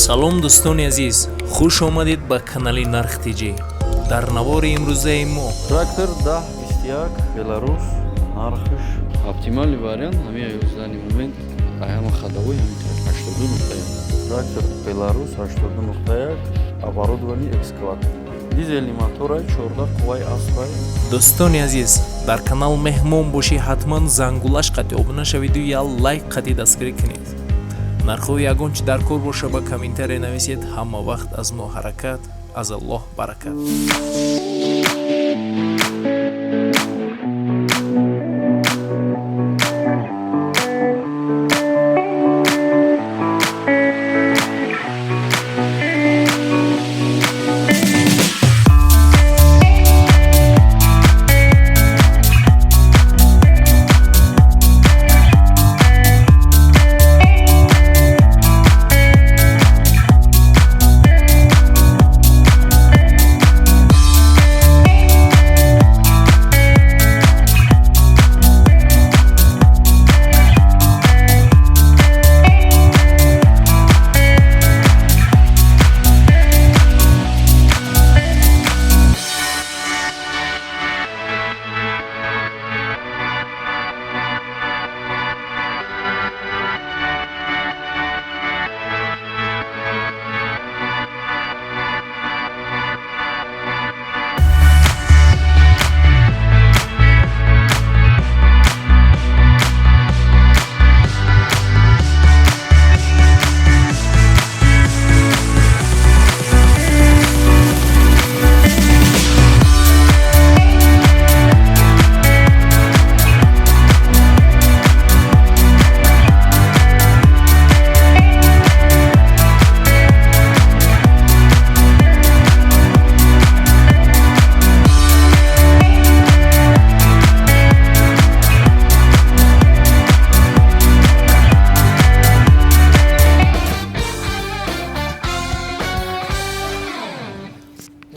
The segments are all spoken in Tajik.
Салом, дӯстони азиз, хуш омадед ба канали Нарх ТЖ. Дар навори имрӯзаи мо Трактор 1021 Беларус, нархш Оптимальный вариант ҳамин данный момент, ҳама ходовой ҳамин 82.1. Трактор Беларус 82.1, оборудование экскаватор, дизельный мотора, 14 қувваи аспай. Дӯстони азиз, дар канал меҳмон бошӣ, ҳатман зангулаш қатъи обуна шавиду як лайк қатъи дастгирӣ кунед. Нархҳои ягон чи дар кор боша, ба комментария нависед. Ҳама вақт аз мо ҳаракат, аз Аллоҳ баракат.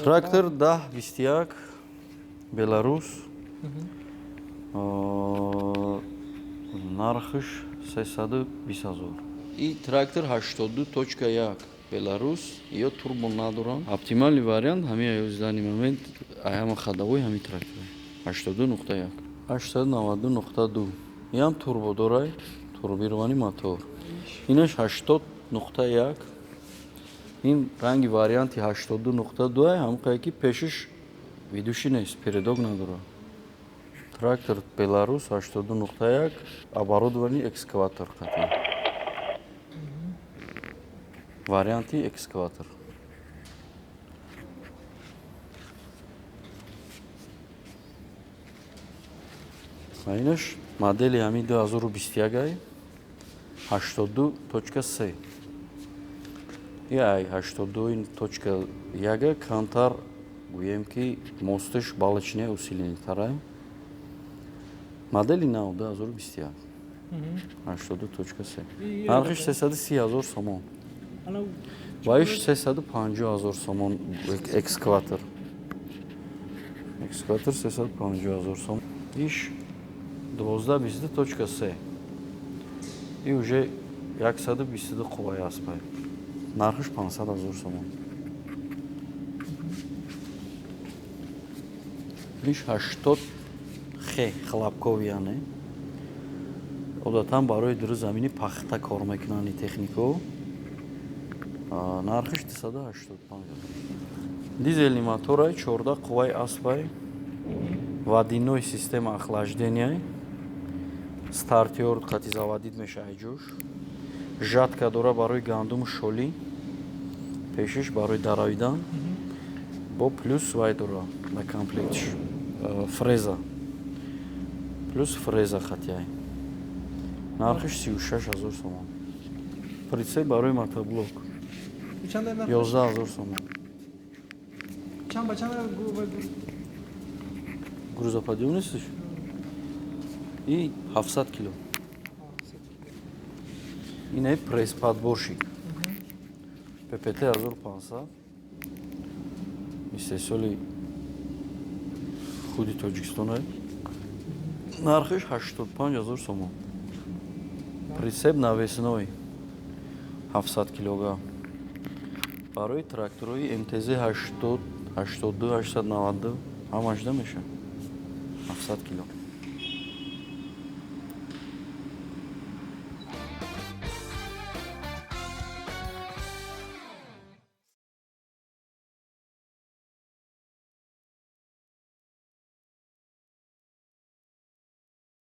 Трактор 1021 Беларус, нархш 320 000. И трактор 82.1 Беларус, ё турбо надорам. Оптимальный вариант ҳамин данный момент, ҳама ходовой ҳамин трактор 82.1. 892.2, иам турбо дорай, турбированный мотор. Инаш 80.1. Ин ранги варианти 82.2, ҳамқае ки пешиш ведущий нест, передок надорад. Трактор Беларус 82.1, оборудование экскаватор қатъи, варианти экскаватор. Ва инаш модели ҳамин 2021, 82.3. Яй 82.1 камтар, гӯем ки мосташ балочный, усиленный тарай. Модели нав 2021, 82.3, нархиш 330 000 сомон. Ва иш 350 000 сомон. Экскаватор, экскаватор 350 000 сомон. Иш 12.3, и уже 122 қувваи аспай, нархиш 500 000 сомон. Иш 80 х хлопковый, яъне одатан барои дуру замини пахта кор мекунанд технико. Нархиш 285. Дизельный моторай, 14 қувваи аспай, водяной система охлаждения, стартер қати заводить мешавад ҷош. Жатка дора барои гандуму шолӣ, пешиш барои даравидан. Бо плюс вай дора на комплектш, фреза, плюс фреза хатяй. Нархиш 36 000 сомон. Прицеп барои мотоблок 11 000 сомон. Чанд ба чанд? Грузоподъемность и 700 кило. Ин пресс подборщик ППТ 1500, истеҳсоли худи Тоҷикистон, нархиш 85 000 сомон. Прицеп навесной, 700 килограмм. Барои тракторҳои МТЗ 80, 82, 892 ҳамашда мешавад, 700 кило.